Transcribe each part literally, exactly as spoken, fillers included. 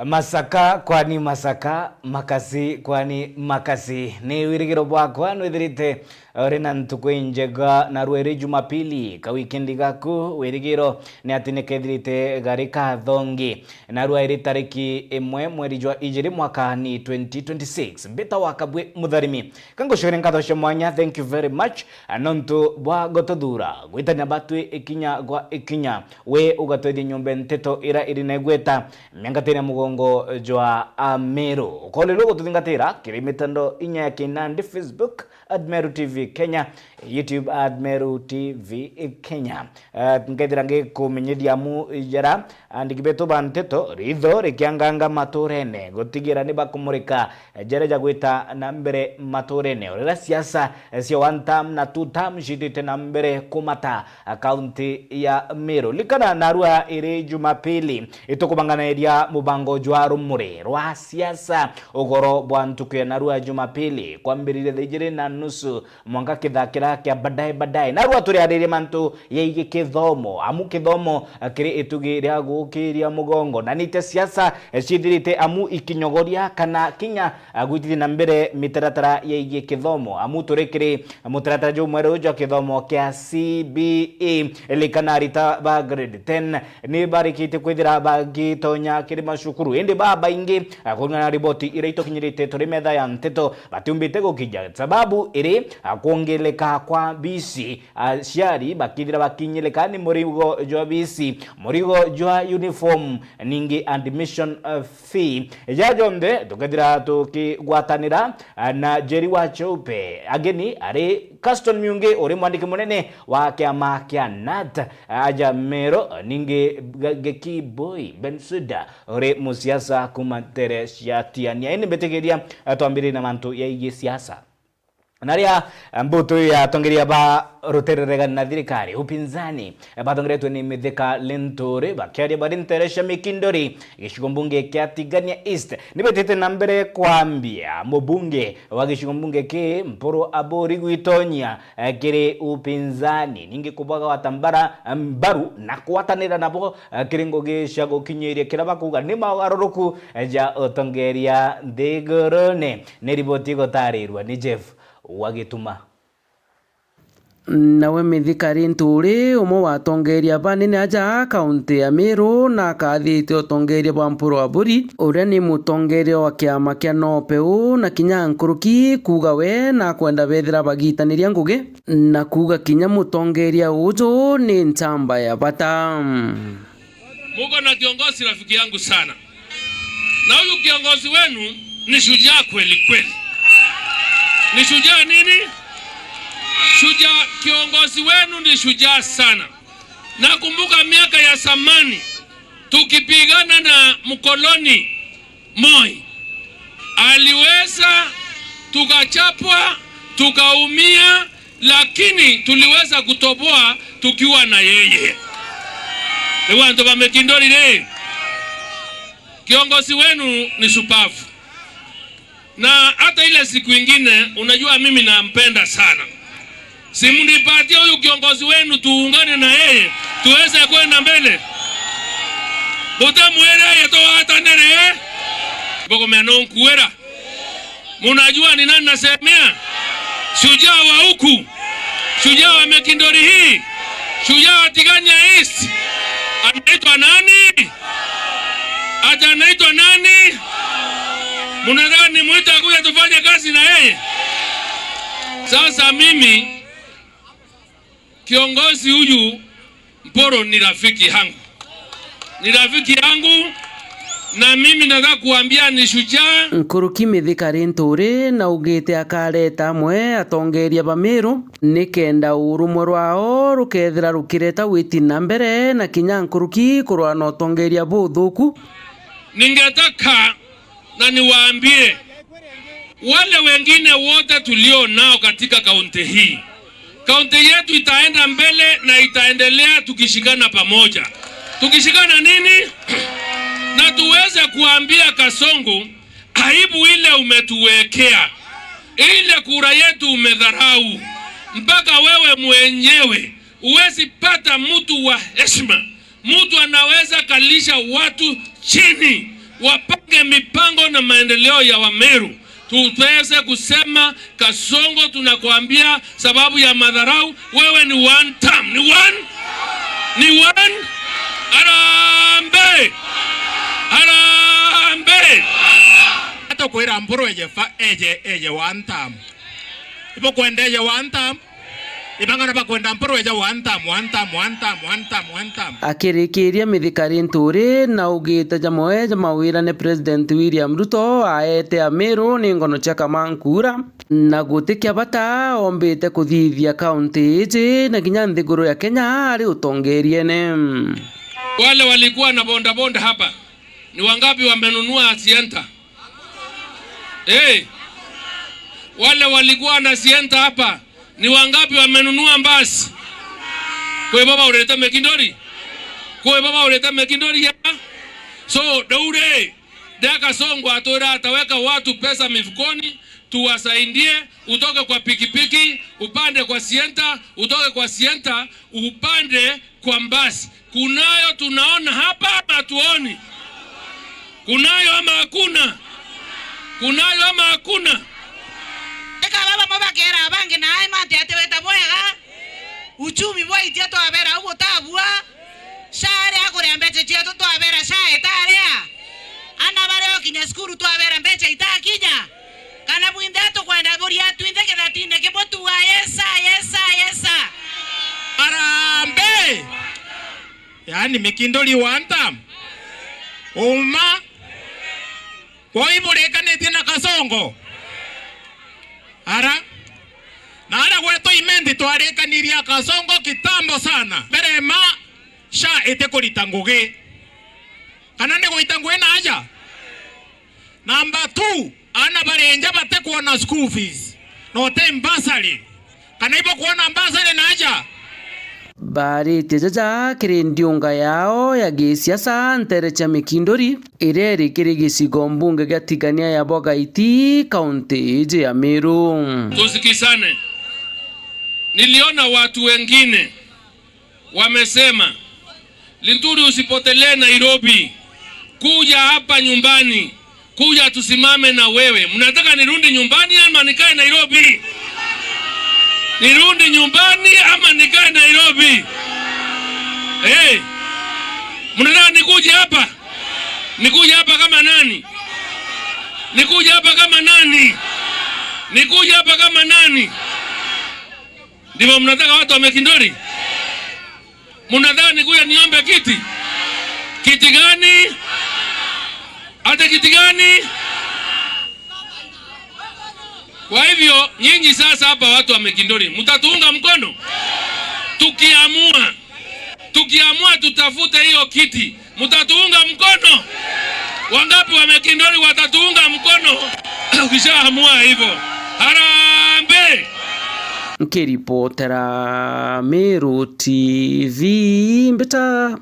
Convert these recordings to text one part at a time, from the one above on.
Masaka kwani masaka, makasi kwani makasi. Ni wirigiro bwakwa nwithirite uri na ntuku injega, narua iri Jumapili, ka wikendi gaku. Wirigiro ni ati nikethirite gari kathongi. Narua iri tariki imwe mweri jwa ijiri mwaka ni twenty twenty-six. Mbita wa Kabwi Mutharimi. Kangucokeria nkatho cia mwanya, thank you very much, nontu bwa gututhura, gwitania batwi ikinya gwa ikinya. We ugatwethia nyomba nteto ira iri na igweta miangatene ya mugongo jwa Ameru. Ukoorerua gututhingatira kiri mitandao inya ya kinandi, Facebook at Meru T V Kenya, YouTube at Meru T V Kenya. Eh, nkethira ngikumenyithia amu jara andiki betu ba nteto, ritho rikianganga maturene, gutigira ni bakumurika jara jagwita na mbere maturene. Urira siasa cia one term na two term citite na mbere kumata kaunti ya Meru. Likana narua iri Jumapili, itukubanganiria mubango jwa rumuri rwa siasa. Ugoro bwa ntuku ya narua Jumapili kwambiririe thaa ijiri na nusu mwanka kithakira kia baadaye baadaye. Narua turiaririe mantu yegie kithomo, amu kithomo, eh, kiri itugi ria gukiria mugongo, na nite siasa, eh, cithirite amu ikinyogoria kana kinya, eh, gwitithia na mbere mitaratara yegie kithomo, amu turi kiri mutaratara jumweru jwa kithomo kia C B E. Likana arita ba grade ten ni barikitie kwithira bagitonya kiri macukuru, indi babaingi, ah, kuringana na riboti iria itukinyirite turi metha ya nteto, batiumbite gukinya, sababu iri, ah, kwongereka kwa bisi, aciari bakithira bakinyirika ni murigo jwa bisi, murigo jwa uniform, ningi admission, ah, fee. Ja jonthe tukethira tukigwatanira, ah, na Njeri wa Cheupe, ageni ari Caston Miungi, uri mwandiki munene wa kiama kia nat, aja Meru, ningi Ga-, Geki Boy Bensuda, uri musiasa kuma ntere cia Tiania. Indi mbitikiria, eh, twambiririe na mantu yegie siasa. Na ria, eh, mbutu ya atongeria ba rutereregani na thirikari, upinzani, eh, batongeretwe ni Mithika Linturi, bakiaria bari ntere cia Mikindori, gicigo mbunge kia Tigania East, ni betite na mbere kwambia mubunge wa gicigo mbunge ki Mpuru Aburi gwitonyia, eh, kiri upinzani, ningi kubagwata mbara, mbaru na kwatanira nabo, eh, kiri ngugi cia gukinyiria kira bakuga ni maugaruruku, eh, ja utongeria nthigurune. Ni riboti igutarirua ni Jeff wa Gituma. Nawe Mithika Linturi, umwe wa atongeria banene aja kaunti ya Meru, na akathite utongeria bwa Mpuru Aburi, uria ni mutongeria wa kiama kia NOPEU, na kinya nkuruki kuuga we nakwenda bethira bagitaniria ngugi, na kuuga kinya mutongeria uju ni nchamba ya bata. Muko na kiongozi rafiki yangu sana. Na huyu kiongozi wenu ni shujaa kweli kweli. Ni shujaa nini? Shujaa, kiongozi wenu ni shujaa sana. Nakumbuka miaka ya zamani tukipigana na mkoloni Moi. Aliweza, tukachapwa, tukaumia, lakini tuliweza kutoboa tukiwa na yeye. Riu antu ba Mikindori ri, kiongozi wenu ni shupavu. Na hata ile siku ingine, unajua mimi nampenda sana. Si mnipatie huyu kiongozi wenu tuungane na yeye, tuweze kwenda mbele. Butamwira yeye twatanire, eh? Bogomea no nkuera. Munajua ni nani nasemea? Shujaa wa huku, shujaa wa Mikindori hii, shujaa wa Tigania East. Anaitwa nani? Ati anaitwa nani? Mnadhani nimuite akuje tufanye kazi na yeye? Sasa mimi, kiongozi huyu Mpuru ni rafiki yangu. Ni rafiki yangu, na mimi nataka kuambia ni shujaa. Nkuruki Mithika Linturi naugite akareta amwe atongeria ba Meru, nikenda urumwe rwao rukethira rukireta witi na mbere, na kinya nkuruki kurwa na utongeria buthuku. Ningetaka na niwaambie wale wengine wote tulio nao katika kaunti hii, kaunti yetu itaenda mbele na itaendelea tukishikana pamoja. Tukishikana nini? Na tuweze kuambia Kasongo, aibu ile umetuwekea, ile kura yetu umedharau, mpaka wewe mwenyewe huwezi pata mtu wa heshima. Mtu anaweza kalisha watu chini, Wapange mipango na maendeleo ya Wameru. Tuweze kusema, Kasongo, tunakuambia sababu ya madharau, wewe ni one term, ni one, ni one. Harambee! Harambee! Atukwira Mpuru eje fa-, eje, eje one term. Ibo kwenda eje one term. Ibang'ana bakwenda Mpuru eja one term, one term, one term, one term, one term. Akirikiria mithikari nturi na ugite jamwe ja mawira ni President William Ruto aete Amiru ni ngono cia Kamankura, na guti kia bata ombite kuthithia kaunti iji na kinya nthiguru ya Kenya ari utongeriene. Wale walikuwa na bodaboda hapa, ni wangapi wamenunua Sienta? Eh, wale walikuwa na Sienta hapa, ni wangapi wamenunua mbasi? Kwi baba urite Mikinduri? Kwi baba urite Mikinduri ya? So, daure, Dea Kasongo atwira ataweka watu pesa mifukoni, tuwasaidie, utoke kwa pikipiki, upande kwa Sienta, utoke kwa Sienta, upande kwa mbasi. Kunayo tunaona hapa ama hatuoni? Kunayo ama hakuna? Kunayo ama hakuna? Eka baba mo bakera abangi na ai mante ati weta bwega. Uchumi bwa itia twabera au butabua. Sha aria akuria mbeca cietu twabera sha itaria. Ana baria okinya cukuru twabera mbeca itakinya. Kana bwinthe tukwenda buria twinthe kithatine kimwe tuga, "Yes, sir, yes, sir, yes, sir." Harambee! Yaani Mikinduri one term. Uma. Kwa hivyo urekanitie na Kasongo. Ara. Na ara gwetu Imenti twarikanirie a Kasongo kitambo sana. Mbere ma sha itikurita ngugi. Kana ni guita ngugi na aja? Number two, ana baria nja batikwona school fees, na uti bursary. Kana ibo kwona bursary na aja? Baaritie jaja kiri ndiunga yao ya gisiasa ntere cia Mikinduri, iria iri kiri gicigo mbunge gia Tigania ya Bogaiti, kaunti iji ya Meru. Tusikizane. Niliona watu wengine wamesema, "Linturi, usipotelee Nairobi. Kuja hapa nyumbani. Kuja tusimame na wewe." Mnataka nirudi nyumbani ama nikae Nairobi? Nirudi nyumbani ama nikae Nairobi? Eh. Mnataka nikuje hapa? Nikuje hapa kama nani? Nikuje hapa kama nani? Nikuje hapa kama nani? Ndivyo mnataka watu wa Mikinduri? Mnadhani kuja niombe kiti? Kiti gani? Hata kiti gani? Kwa hivyo, nyinyi sasa hapa watu wa Mikinduri, mtatuunga mkono? Tukiamua, tukiamua tutafute hiyo kiti, mtatuunga mkono? Wangapi wa Mikinduri watatuunga mkono? Ukishaamua hivyo. Harambee! Nkiripotera Meru T V mbita.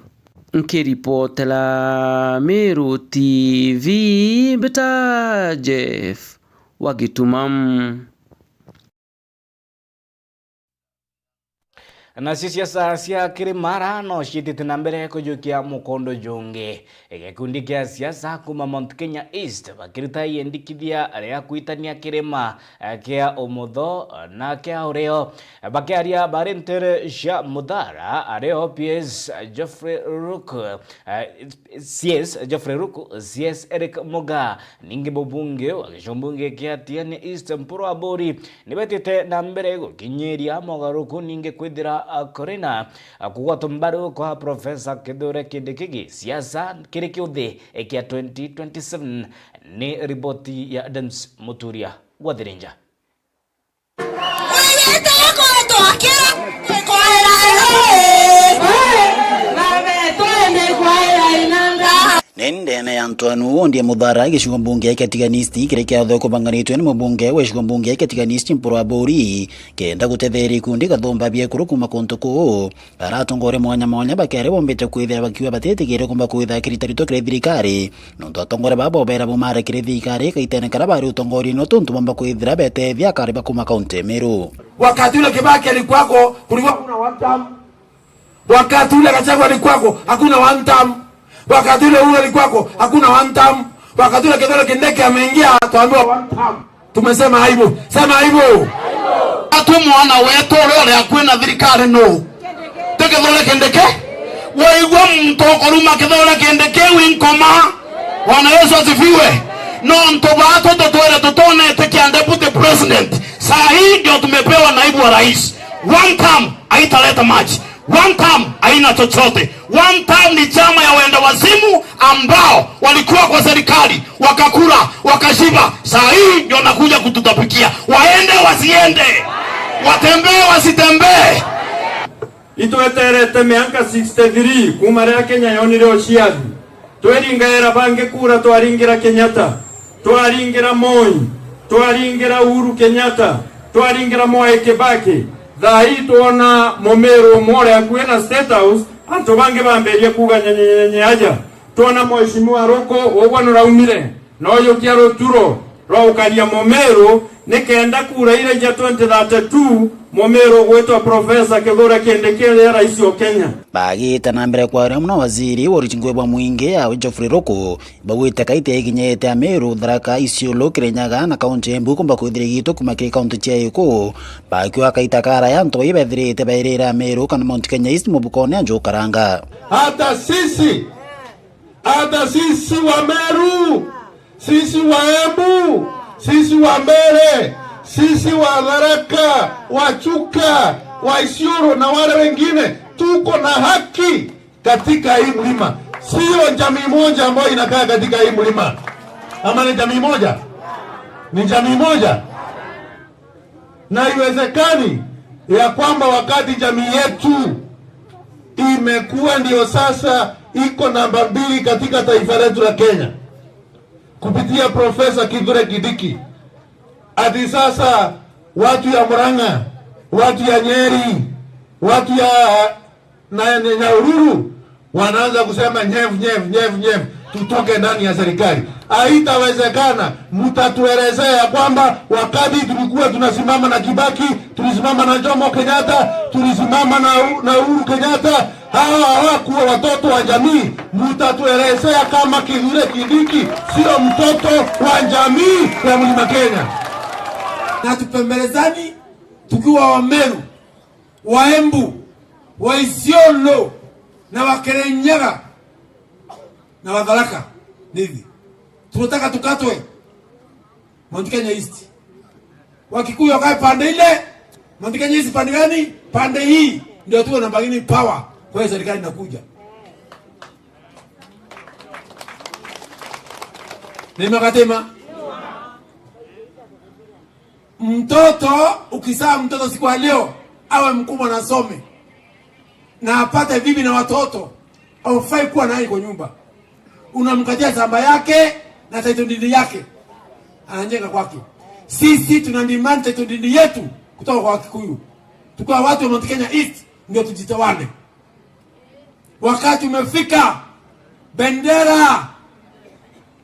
Nkiripotera Meru T V mbita Jeff wa Gituma. Nacio siasa cia Kirimara no ciitite na mbere kujukia mukondo jungi. Gikundi kia siasa kuma Mount Kenya East bakiruta iendikithia ria kwitania kirima, eh, kia umutho na kia urio. Bakiaria bari ntere cia Muthara, ari o P S Geoffrey Ruku, eh, C S Geoffrey Ruku, C S Eric Muga, ningi mubunge wa gicigo mbunge kia Tigania East Mpuru Aburi, nibetite na mbere gukinyiria mogaruruku ningi kwithira, ah, kuri na, ah, kugwatwa mbaru kwa Professor Kithure Kindiki siasa kiri kiuthi kia twenty twenty-seven. Ni riboti ya Adams Muturia wa Thirinja. Ni ndene ya antu anu, undi Muthara, gicigo mbunge kia Tigania East, kiria kiatho kubanganitwe ni mubunge wa gicigo mbunge kia Tigania East, Mpuru Aburi, kenda gutetheria ikundi gathumba biekuru kuma kuntu kuu. Aratongoria mwanya mwanya bakiaria bombite kwithira bakiuga batitigire kumba kwithira kiritaritwa kiri thirikari, nontu atongoria baba bobera bumare kiri thirikari kaitene karia bari utongoriene, tontu bomba kwithira betethia akari ba kuma kaunti ya Meru. Wakati ule Kibaki alikuwako, kulikuwa hakuna one term. Wakati ule Gachagua alikuwako, hakuna one term. Wakati ule Uhuru alikuwako, hakuna one term. Wakati ule Kithure Kindiki ameingia, tuambiwa one term. Tumesema aibu. Sema aibu. Atu mwana wetu uria uri akui na thirikari nu? Ti Kithure Kindiki? Waigua muntu ukuruma Kithure Kindiki wi nkoma? Bwana Yesu asifiwe. Nontu baatu tutwire tutonete kia deputy president. Saa hii ndio tumepewa naibu wa rais. One term haitaleta maji. One term haina chochote. One term ni chama ya wenda wazimu ambao walikuwa kwa serikali, wakakula, wakashiba. Saa hii ndio wanakuja kututapikia. Waende wasiende? Watembee wasitembee? Itweterete mianka sixty-three kuuma riria Kenya yonire uciathi. Twiringaira bangi kura, twaringira Kenyatta, twaringira Moi, twaringira Uhuru Kenyatta, twaringira Mwai Kibaki. Thaa ii twona Mumiru umwe uri akui na State House, antu bangi bambirie kuuga nyenyenyenye aja. Twona Mheshimiwa Ruku ugwe nuraumire, na uyukia ruturo rwa ukaria Mumiru, nikenda kura iria cia twenty thirty-two, Mumiru ugwitwa Professor Kithure Kindiki aria rais o Kenya. Bagite na mbere kwaria muno waziri wa uriti ngugi bwa mwingi, awe Geoffrey Ruku, baugite kaiti ikinyite Amiru, Tharaka, Isiolo, Kirinyaga na kaunti ya Embu kumba kwithira igitwe kuma kiri kaunti cia iku, bakiuga kaita karaya antu bai bethirite bairira Amiru kana Mount Kenya East mubukone anju karanga. Hata sisi, hata sisi wa Meru, sisi wa Embu, sisi wa Mbeere, sisi wa Tharaka, wa Chuka, wa Isiolo na wale wengine, tuko na haki katika hii mlima. Sio jamii moja ambayo inakaa katika hii mlima. Ama ni jamii moja? Ni jamii moja? Na haiwezekani ya kwamba wakati jamii yetu imekuwa ndio sasa iko namba mbili katika taifa letu la Kenya, kupitia Profesa Kithure Kindiki, ati sasa watu ya Murang'a, watu ya Nyeri, watu ya na, na Nyahururu wanaanza kusema nyev, nyev, nyev, nyev, tutoke ndani ya serikali. Haitawezekana. Mtatuelezea ya kwamba wakati tulikuwa tunasimama na Kibaki, tulisimama na Jomo Kenyatta, tulisimama na U-, na Uhuru Kenyatta, hawa hawakuwa watoto wa jamii. Mtatuelezea kama Kithure Kindiki sio mtoto wa jamii ya Mlima Kenya. Na tupembelezani tukiwa Wameru, wa Embu, wa Isiolo, na wa Kirinyaga, na wa Tharaka Nithi. Tunataka tukatwe Mount Kenya East. Wakikuyu wakae pande ile, Mount Kenya East pande gani? Pande hii ndio tuwe na bargaining power kwa hiyo serikali inakuja. Nimekatema. Mtoto, ukizaa mtoto siku ya leo, awe mkubwa na asome, na apate bibi na watoto, haufai kuwa naye kwa nyumba. Unamkatia shamba yake na title deed yake, anajenga kwake. Sisi tuna demand title deed yetu kutoka kwa Wakikuyu. Tukiwa watu wa Mount Kenya East, ndio tujitawale. Wakati umefika, bendera.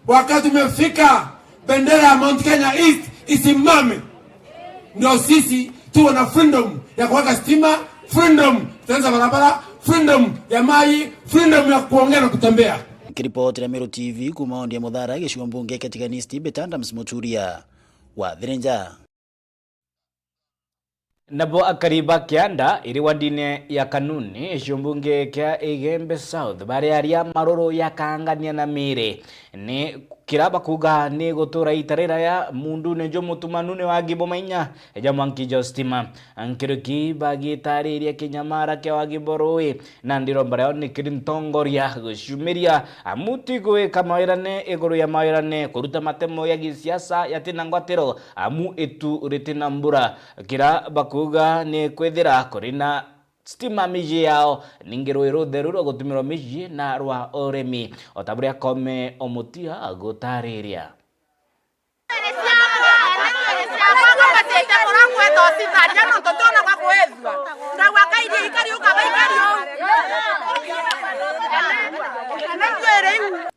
Wakati umefika, bendera ya Mount Kenya East isimame. Ndio sisi tuwe na freedom ya kuweka stima, freedom kutengeneza barabara, freedom ya maji, freedom ya kuongea na kutembea. Nikiripotera Meru T V kuma wodi ya Muthara, gicigo mbunge kia Tigania East, Mbita Adams Muturia wa Thirinja. Nabo akari ba Kianda iri wadine ya Kanuni, gicigo mbunge kia Igembe South, bariaria maruru ya kaangania na miri. Ni kira bakuga ni gutura itarira ya mundune jwa mutumanune wa Gibo Mainya ja mwanki jwa stima. Nkiruki bagitariria kinyamara kia wagi bwa rui, na ndiromba riao ni kiri ntongoria guciumiria, amu ti gwika mawirane iguru ya mawirane, kuruta matemo ya gisiasa yati na ngwatiro, amu itu riti na mbura. Kira bakuga ni kwithira kuri na stima miji yao, ningi rui rutheru rwa gutumirwa miji na rwa urimi, o ta buria Kome Omutia agutariria.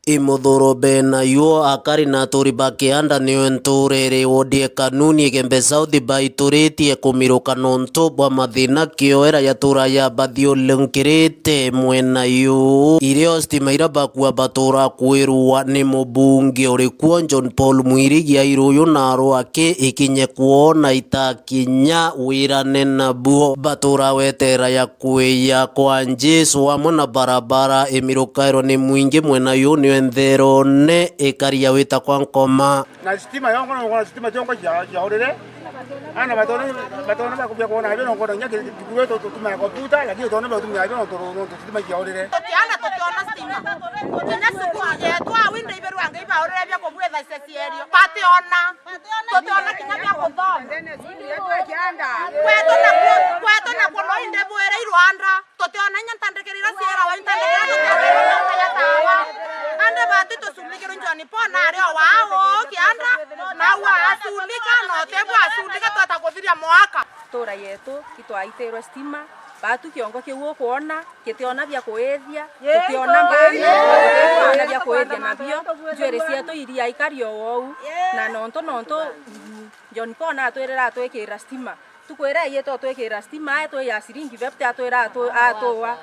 Imuthuro bena yuo akari na aturi ba kianda nio nturiri wodi e Kanuni Igembe South baituritie kumiruka nontu bwa mathina kioera yatura yabathiurunkirite mwena yu. Irio stima ira bakua batura kwirua ni mubunge uri kuo John Paul Mwirigi airuyu na arwaki ikinye kwona ita kinya wirane nabuo. Batura wetera ya kwia kwa Jesu amwe na barabara imirukairwa ni mwingi mwena yu nio entherone ikari ya wita kwa nkoma. Na stima yongo, na stima ciongo cia, cia urire. Ana batone, batone bakubia kuona abio nongo nya kiguru tu tumia computer, lakini tone ba tumia abio nongo, nongo stima cia urire. Tukiana tukiona stima. Kinya cukuru yetu, awinde iberwa ngai ba urire bia kubwetha cierio. Bationa. Tutiona kinya bia kuthoma. Kwetu nakuo, kwetu nakuo no inde bwire i Rwanda. Tutiona inya ntandikiri iria ciirawa, intandikiri iria tutiona inya yatawa. Ande bati tuculikirwe John Paul na ari o wao kianda, na ua aculika, na utebwa aculika twata kuthiria mwaka. Ntura yetu itwaitirwe stima, batu kiongo kiu ukwona, kitiona bia kuithia, tutiona mbani, tutiona bia kuithia nabio, njwiri cietu iria ikari o ou, na nontu, nontu, mm, John Paul natwirira atwikira stima. Tukwira yietu twikira stima, ae twi ya ciringi fifty, atwira atu-, atuwa,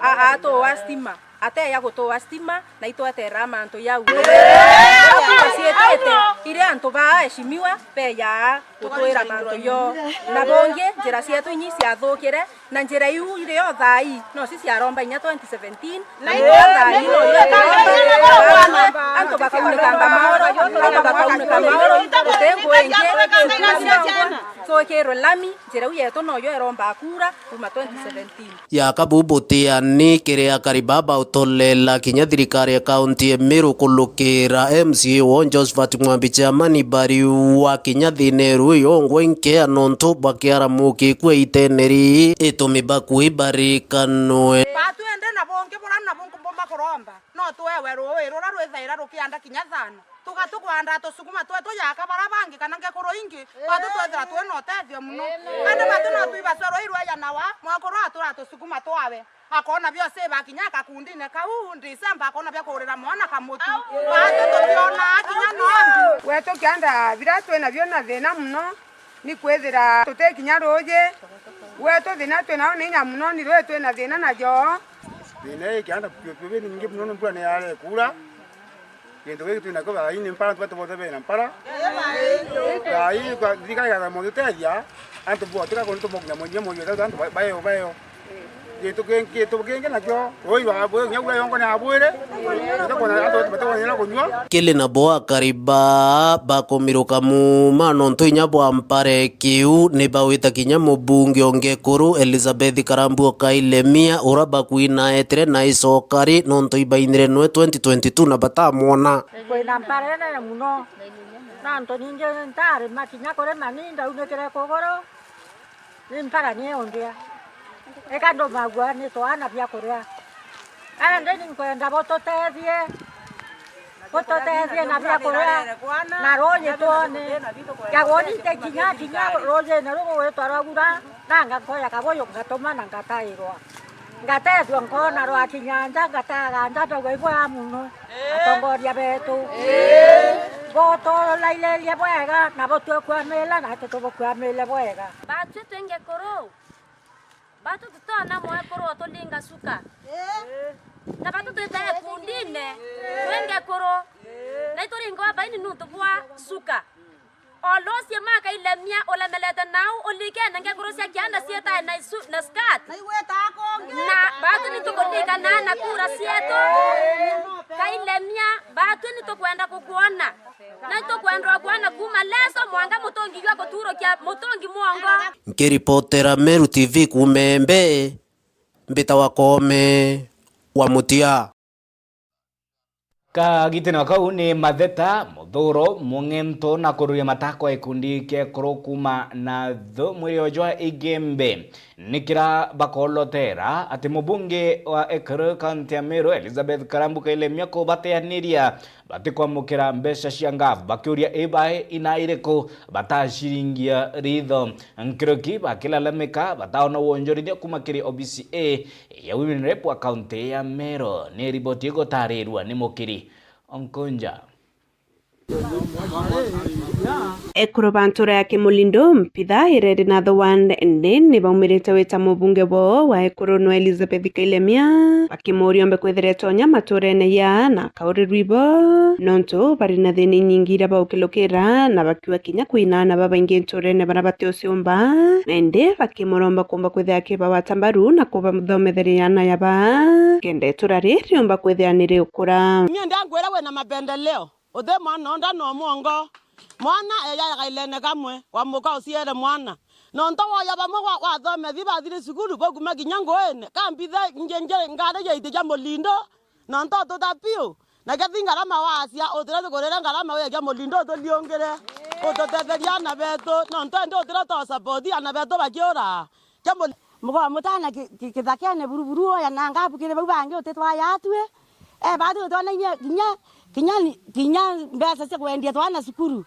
a-, atuwa stima. Ateya gutuwa stima, na itweterera mantu jau. Cietete, iri antu ba aheshimiwa, beyaa gutwira mantu jo. Na bungi, njira cietu inyi ciathukire, na njira iu iri o thaa ii, no ci ciaromba inya twenty seventeen, na inya thaa ii no iria itaromba. Antu bakaunika ngamaoro, antu bakaunika maoro, guti ngu ingi, cukuru ciongo, twikirwe lami, njira iu yetu noyo iromba kuura kuma twenty seventeen. Ya kabubu tiani kiri akari baba utolela kinya thirikari ya kaunti ya Meru kulukira M C A wo Josephat Mwambi Chamani bariua kinya thina iru yongwe nkea nontu bakiaramuki kwe iteneri itumi bakui barikanwe. Batwende na bungi bura na bungi bumba kuromba, no tuewe rui rura rwithaira rukianda kinya thano. Tuga tukwanda tusukuma twetu jaka bara bangi kana ngekuru ingi, batu twethira twi na utethio muno. Andi batu no twibacwe rui rweja nawa, mwekuru atura tusukuma twawe. Akona biose bakinya kakundine kau, December akona bia kugurira mwana kamutu. Batu tutiona kinya nombi. Gwetu kianda bira twi nabio na thina muno, ni kwithira tuti kinya ruuji. Gwetu thina twi nao ni inya muno, ni rui twi na thina najo. Thina ii kianda piu piu ni nyingi muno, ni mbura ni yare kuura. Gintu giki twina kio thaa ii ni mpara, antu batu bonthe bena mpara. Thaa ii kwa thirikari igatha motutethia, antu botika kuntu mokinya mwenye moyo tatu antu ba-, bayo, bayo. Gintu kingi, gintu kingi nakio, rui rwa bwe, nyagu yongo ni abwire, batakona, antu batakona kunyua. Kili nabo akari ba, bakumiruka muuma nontu inya bwa mpare kiu, ni bawita kinya mubunge o Ngekuru Elizabeth Karambua Kailemia, ura bakwina etire na icokari nontu ibainire nwe twenty twenty-two na batamwona. Kwina mpara inene muno, na antu ningi ntarima kinya kurima ni ndaunikire kuguru, ni mpara ni undia. Eka ndumagua ni twana bia kuria. Andi ni nkwenda bututethie, bututethie na bia kuria na ruuji twone. Kagoni nte kinya kinya ruujine rugugwitwa rwa Gura, na nga nkoya kabuyu ngatuma na ngatairwa. Ngatethua nkona rwa kinya nja, ngataga nja ndauga ibwega muno. Atongoria betu. Butulaililie bwega, na butukwamila, na tutubukwamile bwega. Batwi twi Ngekuru, batu tutona mwekuru utulinga suka. Na batu twite ikundine, twi Ngekuru. Na ituringwa baini nuntu bwa suka. Olosie makailemia ulemelete nau ulikene Ngekuru cia kianda cietae na isu na skirt. Na batu nitukulikana na kura cietu. Kailemia, batu nitukwenda kukuona. Na nitukwenda kukuona kuma leso mwanga mutungi jwa guturukia mutungi mwongo. Nkiripotera Meru T V kuuma Embe, mbitawa Koome wa Mutia. Kagitene kau ni matheta, muthuro, mung'ento na kururia matakwa gikundi kia ekuru kuuma na thu mwiri ojwa Igembe. Nikira bakolotera ati mubunge wa ekuru kaunti ya Meru Elizabeth Karambu Kailemia kubateaniria batikwamukira mbeca cia ngavu, bakiuria ibae ina iriku bataciringia ritho. Nkiruki bakilalamika bataona wonjorithia kuuma kiri O B C A ya Women Rep wa kaunti ya Meru. Ni riboti igutarirua ni Mukiri Onkonja. Ekuru ba ntura ya Kimulindo, Mpitha, Ireri na Thowand, indi ni baumirite wita mubunge boo wa ekuru nwe Elizabeth Kailemia, bakimuuria ombe kwithira etonya maturene ya na akaurirwa ibo, nontu bari na thina inyingi iria baukilukira, na bakiuga kinya kwina aana babaingi nturene baria batiuciumba, na indi bakimuromba kuumba kwithira akibagwata mbaru na kubathometheria aana yaba, kenda itura riri riumba kwithira ni riukura. Nyie ndankwira wina mapendeleo. Uti mwana onda no mwongo. Mwana ejaga kailene kamwe, wamuka uciere mwana. Nontu woya bamwe wa-, wathomethi bathiri cukuru, baukuma kinya nguine. Ka Mpitha nje-, nje-, ngari ja iti ja Mulindo, nontu ututa piu. Na kethi ngarama wacia, utire tukurire ngarama wija kia Mulindo utuliungire. Ututetheria aana betu, nontu indi utire to support aana betu bakiura. Kia Mul- Mugo wa mutana ki-, ki-, kithakene buruburu oya na ngabu kiri bau bangi utitwaya atwi. E, batu utona kinya, kinya, kinya, kinya mbeca cia kwendia twana cukuru.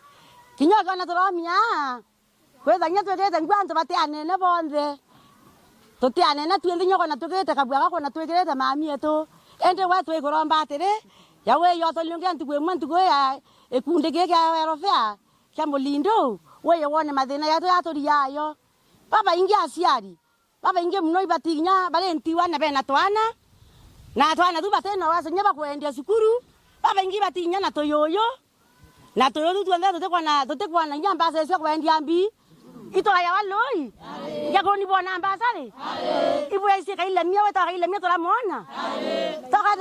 Kinya ukiona turomia, kwitha kinya twikirite nguo antu bati anene bonthe. Tuti anene twinthe, kinya ukona twikirite kabua gakona twikirite mami etu. Indi we twikuromba atiri, ya wi yo tuli ungi ntuku imwe ntuku ya ikundi giki kia welfare kia Mulindo, wi wone mathina yetu yaturiayo. Babaingi aciari, babaingi mono ibati kinya bari ntiwa na bena twana, na twana tu batina uwezo kinya bwa kwendia cukuru, babaingi ibati kinya na tuyuyu, na tuyuyu tuonthe tutikwona, tutikwona kinya mbaca cia kwendia mbi, itwaya wa lui, ngekuruni bona mbaca ri, ibweci Kailemia, wita Kailemia turamwona, toka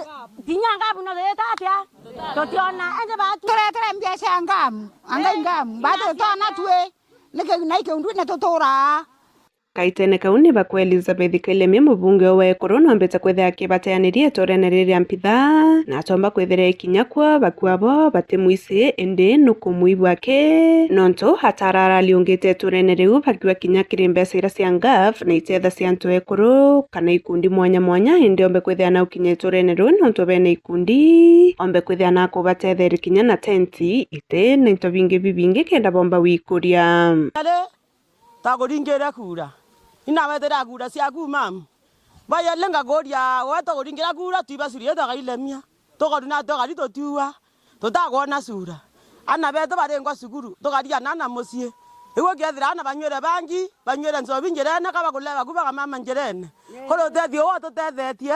kinya ngabu no tuyita atia, tutiona, ende batu. Turetere mbia cia ngamu, angai ngamu, batu twana twi, niki na ikiundwine tuturaa. Kaitene kau ni bakwa Elizabeth Kailemia, mubunge wa ekuru, nombete kwithira akibateaniria iturene riri ria Mpitha, na atomba kwithira ekinya kwo bakua bo batimwisi, indi nukumwibwa ki, nontu atararariungite iturene riu bakiuga kinya kiri mbeca iria cia ngav na itetha cia antu ekuru kana ikundi mwanya mwanya, indi ombe kwithira na ukinya iturene riu nontu bena ikundi, ombe kwithira na akubatetheria kinya na tenti, iti na into bingi bibingi kenda bomba wikuria. Takuringire kura. Inawetera kura ciaku, mam. Bayele ngakuria, we tukuringira kura, twibacurie tukailemia. Tukoruna tukari tutiua. Tutakwona cura. Ana betu baringwa cukuru, tukaria na ana mucii. Igu kethira ana banywire bangi, banywire nchobi njirene, ka bakuleba ku bakamama njirene. Kuri utethio uo tutethetie.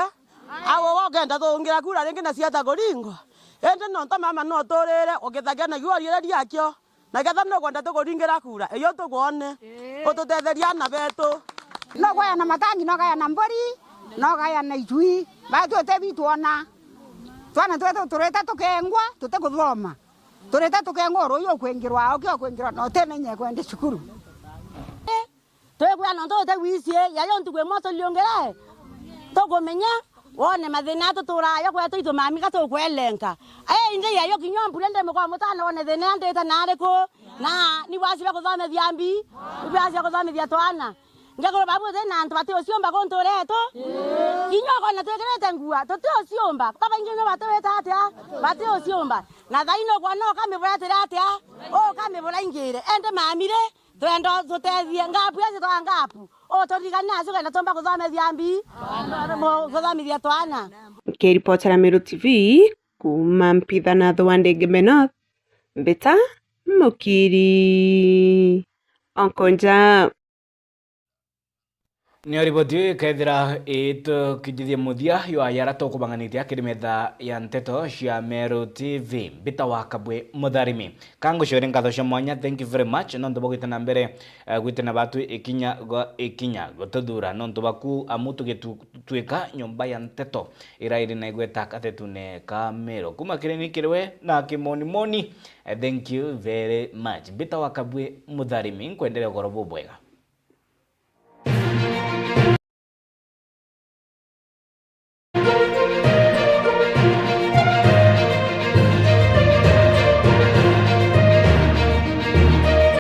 Awe we ukenda tuungira kura ringi na cieta kuringwa. Indi nontu mama no uturire, ukithakia na igu urire riakio. Na ketha nukwenda tukuringira kura, iyo tukwone. Ii. Ututetheria ana betu. No kwaya na matangi, no kaya na mburi, no kaya na icui. Batu utebi twona. Twana twetu turite tukengwa, tutikuthoma. Turite tukengwa, uruyu ukwingirwa, uki ukwingirwa, na utimenye kwenda cukuru. Twikwira nontu tutigwicie, yayo ntuku imwe tuliungire, tukumenya, wone mathina tuturaa yo kwetu, itu mami ka tukwelenga. Ii, indi yayo kinya mbura ndi mukwa mutana wone thina ndita na ariku, na ni bwacire kuthomethia mbi, ni bwacire kuthomethia twana. Ngekuru babu uti na antu bati uciumba kuntu uretu. Kinya ukona twikirite ngua, tuti uciumba. Babaingi nio batiwita atia? Bati uciumba. Na thaino ukwona ukamibura atiri atia? Ukamibura ingire. Indi mami ri, Twenda tutethie ngapu ya citwa ngapu. Uturirikane acio kenda tumba kuthomethia mbi, kuthomithia twana. Nkiripotera Meru T V, kuuma Mpitha na Thwandege North, mbita Mukiri Onkonja. Nio riboti iu ikethira itukijithia muthia jwa yara tukubang'anitie akiri metha ya nteto cia Meru T V. Mbita wa Kabwe Mutharimi. Ka ngucokerie nkatho cia mwanya, thank you very much, nontu bwa gwita na mbere, eh, gwita na batwi ikinya gwa ikinya, gututhura nontu baku, amu tugitwika nyomba ya nteto ira iri na igweta kathetune ka Meru. Kuma kiri ni kiri we na kimonimoni, eh, thank you very much. Mbita wa Kabwe Mutharimi, nkwenderea ugoro bubwega.